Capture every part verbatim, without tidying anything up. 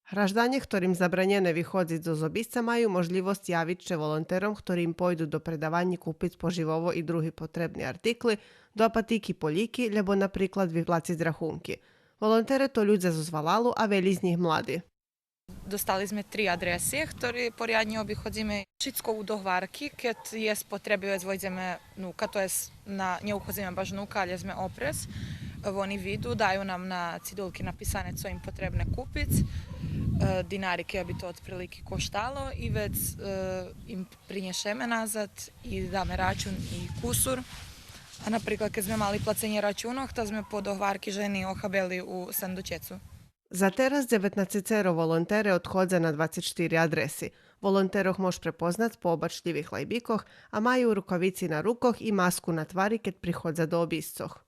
Гражданє хторим забранєне виходзиц зоз обисца маю можлївосц явиц ше волонтером хтори им пойду до предаванї купиц поживово и други потребни артикли, до апатики по лїки, лєбо, наприклад, виплациц рахунки. Волонтере то людзе зоз валалу, а велї з нїх млади. Достали зме три адреси, хтори поряднє обиходзиме. Шицко у догварки, кед єст потреби, вец войдземе нука, то єст на, нє уходзиме баш нука, алє зме опрез. Вони виду, даю нам на цидулки написане цо им потребне купиц, е, динари, кед би то отприлики коштало, и вец, е, им принєшеме назад и даме рачун и кусур. А, наприклад, кед зме мали плаценє рачунох, та зме по догварки жени охабели у сандучецу. За тераз дзеветнацецеро волонтере одходза на двацец штири адреси. Волонтерох мож препознац по обачлївих лайбикох, а маю рукавици на рукох и маску на твари кед приходза до обисцох.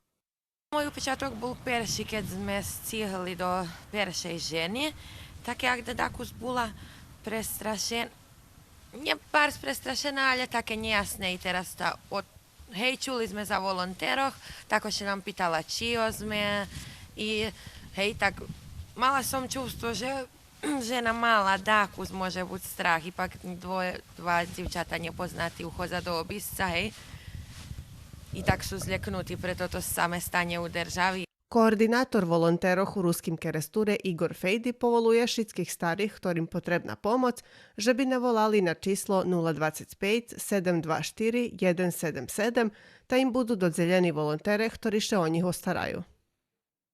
Мой упечаток бул перши кед зме сцигли до першей жени. Таке як да дакус була престрашена, нє барз престрашена, алє таке нєясне и тераз та од... Гей, чули зме за волонтерох, тако ше нам питала чийо зме и гей, так мала сом чувство же жена мала дакус може буц страх, ипак двоє, два дзивчата нєпознати уходза до обисца, гей. И так су злєкнути, прето то саме станє у держави. Координатор волонтерох у Руским Керестуре Игор Фейди поволує шицких старих хторим потребна помоц же би наволали на число нула двацец пейц седем два штири єден седем седем, та им буду додзелєни волонтере хтори ше о нїх остараю.